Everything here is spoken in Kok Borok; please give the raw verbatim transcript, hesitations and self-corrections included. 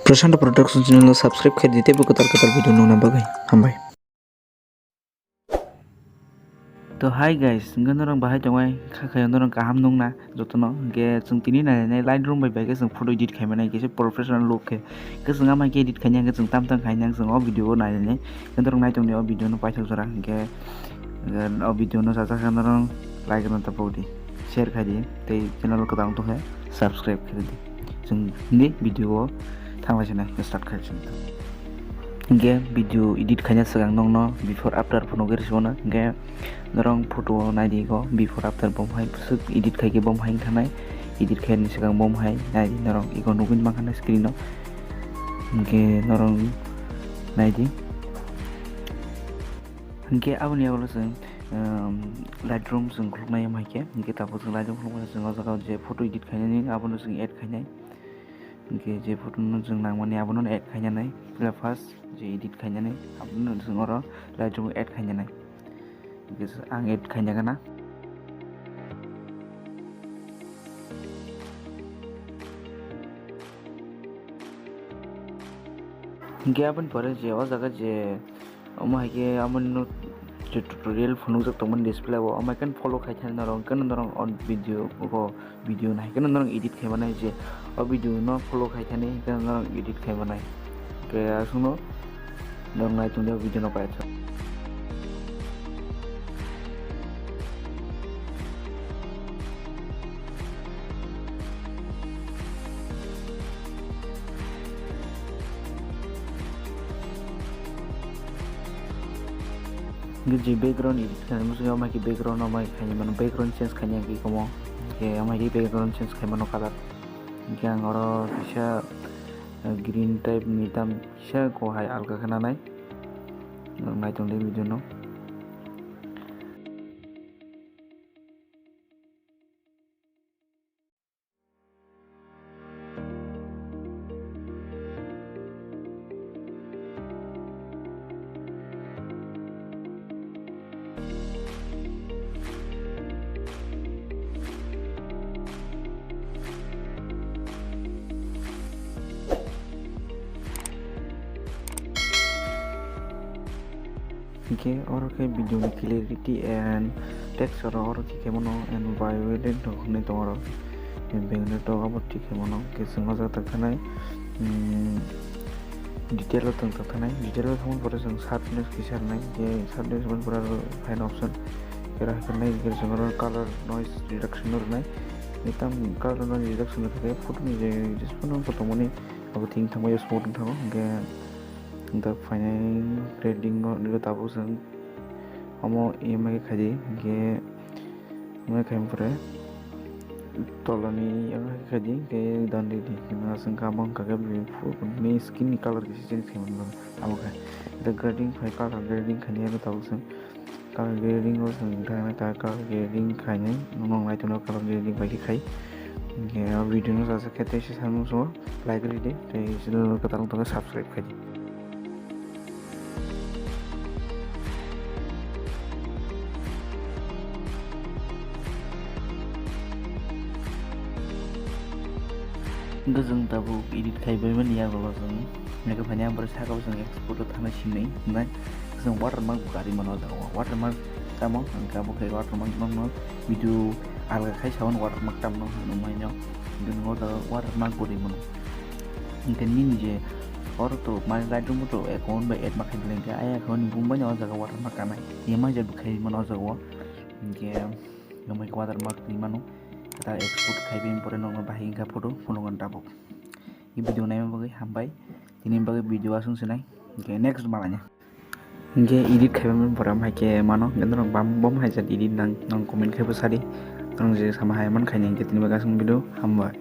Prashanta Production channel no subscribe khaidi teibo kwtal kwtal video nukna bagwi. Hambai. To hi guys, hwnkhe norok bahai tongwi kha khayo norok kaham nukna jotono, hwnkhe chwng tini nainai Lightroom bai bai khe chwng photo edit khaimani kisa professional look khe, hwnkhe chwng ama khe edit khaina hwnkhe chwng tam tam khaina chwng o video o nainai, hwnkhe norok naitongdi o video no paithak jora, hwnkhe o video no chajak khe norok like rwna tabukdi, share khaidi tei channel kwtal tongkhe subscribe khaidi. Chwng ni video o thanglai sina start khai sina. Hingke video edit khaina swkang nokno before after phunugwi rwsio na. Hingke norok photo o naidi go before after bo hai swk edit khaikhe bo hai thanai. Edit khaini swkang bo hai naidi norok ego nugwi mankha na screen o. Hingke norok naidi. Hingke aboni yagulo chwng, um, Lightroom chwng khuluknai hai khe. Hingke tabuk chwng Lightroom khulukmani chwng o jaga o je photo edit khainani abono chwng add khainai. Hingke je photo no chwng nangmani abono add khainani. Phila first je edit khainani abono chwng oro Lightroom add khainani. Hingke ang add khaina gana. Hingke aboni pore je o jaga je omo hai khe amo no je tutorial phunukjak tongmani display o, omo hai khe follow khai thani norok, hingke norok o video o video nai khe norok edit khai mano je o video no follow khai thani hingke norok edit khai mano. Hingke aswkno norok nai tongdi o video no paithak. Hingke je background edit khainai muchungya, omo hai khe background, omo hai khe khainai mano, background change khainai hingke komo, hingke omo hai khe background change khai mano colour. Hingke ang oro kisa, eh, green type ni tam kisa ko hai alga khe nanai. Nai tongdi video no. Hingke oro khe video ni clarity and text oro, oro khe khe mano and vibrant rok hinwi tongo oro. Bengni tok abo thik khe mano, hingke chwng o jaga tang khanai, mm, detail o tong tang khanai, detail o thangmani pore chwng sharpness kisa rwnai, je sharpness mani pore aro fine option kera hai khe nai, hingke chwng oro color noise reduction o rwnai, tei tam color noise reduction rwkhe photo ni je jesphano tongmani abo thik thangbai smooth wng thango, hingke. Hingke phainai grading o nini tabuk chwng omo E M I khe khaidi, hingke E M I khaimani pore tolani E M I khe khaidi, hingke dandi di hingke aswk khe abo wngkha khe bini skin ni colour kisa change khaimani abo khe. Hingke grading phai colour grading khainai abo tabuk chwng. Color grading o chwng thangna kha, color grading khainai, nono nai tongno color grading bai khe khai. Hingke o video no chajak khe teisa samung song like ridi, tei channel no kwtal wng tongkhe subscribe khaidi. Hingke chwng tabuk edit khai bai mani yagulo chwng. Hingke phaini ang borok saka o chwng export o thangna sinai, hinai chwng watermark bo karwi mano o jaga o. Watermark tamo, hingke abo khe watermark nokno video alga khai saui watermark tamo hinwi nukmano. Hingke nokno o jaga watermark bo rwi mano. Hingke nini je oro to mane Lightroom o to account bai add ma khaimani hingke ai account ni bumung bai no o jaga watermark kanai. Ema je bo khai mano o jaga o. Hingke nokmai watermark rwi mano. Kata export khai bai pore nokno bahai hingka photo phunukna tabuk. I video naima bagwi hambai. Tini bagwi video aswng sinai. Hingke next malanya. Hingke edit khaiba pore amhai khe mano. Hingke norok bam bom hai jat edit nang, nang comment khaibo sadi. Norok je sama hai man khaini hingke tini bagwi aswng video hambai.